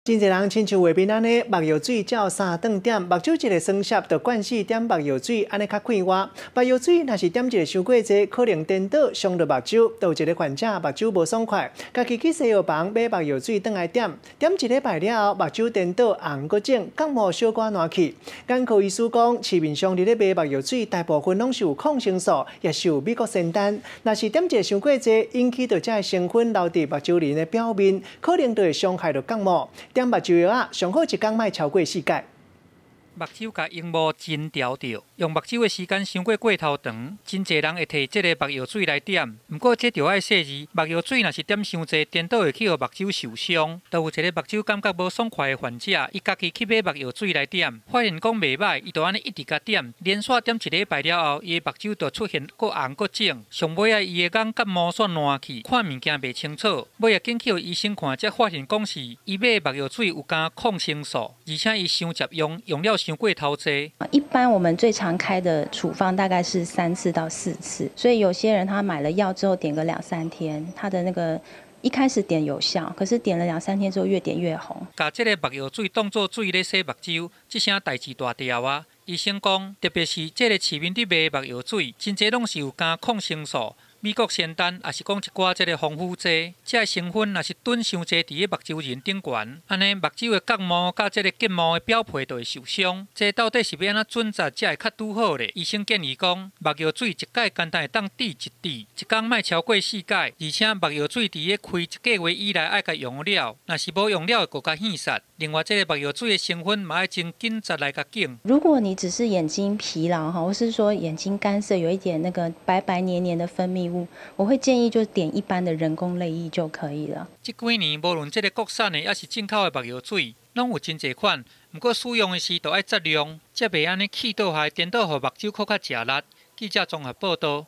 真濟人親像畫面按呢，目藥水照三頓點，目睭一个酸澀就慣勢點目藥水，按呢較快活。目藥水若是點一个傷過濟，可能顛倒傷著目睭。就有一个患者目睭無爽快，家己去西藥房買目藥水轉來點，點一禮拜了後，目睭顛倒紅閣腫，角膜小可爛去。眼科醫師講，市面上佇咧賣目藥水，大部分攏是有抗生素，抑是有美國仙丹。若是點一个傷過濟，引起著這个成分留佇目睭仁的表面，可能就會傷害著角膜。點目睭藥仔，上好一工莫超過四擺。目睭共螢幕真牢著，用目睭的時間傷過過頭長，真濟人會提這个目藥水來點。毋過這著愛細膩，目藥水若是點傷濟，顛倒會去予目睭受傷。就有一个目睭感覺無爽快的患者，伊家己去買目藥水來點，發現講袂䆀，伊就按呢一直共點，連續點一禮拜了後，伊的目睭就出現閣紅閣腫，上尾仔伊的眼角膜煞爛去，看物件袂清楚。尾仔緊去予醫生看，才發現講是伊買的目藥水有加抗生素，而且伊傷捷用，用了傷過頭濟。一般我們最常開的處方大概是3次到4次，所以有些人他買了藥之後點個兩三天，他的那個一開始點有效，可是點了兩三天之後越點越紅。共這个目藥水當做水咧洗目睭，這聲代誌大條啊！醫生講，特別是這个市面佇賣目藥水，真濟攏是有加抗生素、美國仙丹，抑是講一寡這个防腐劑，這个成分若是囤傷濟佇个目睭仁頂懸，按呢目睭的角膜佮這个結膜的表皮就會受傷。這到底是欲按怎準則才會較拄好咧？醫生建議講，目藥水一擺干焦會當滴一滴，一工莫超過四擺，而且目藥水佇咧開一个月以內愛共用了，若是無用了會閣較現實。另外，這个目藥水的成分嘛愛真緊實來共檢。如果你只是眼睛疲勞哈，或是說眼睛乾澀，有一點那個白白黏黏的分泌物，我會建議就點一般的人工淚液就可以了。這幾年無論這个國產的抑是進口的目藥水，攏有真濟款，毋過使用的時都愛節量，才袂按呢氣倒害顛倒予目睭閣較食力。記者綜合報導。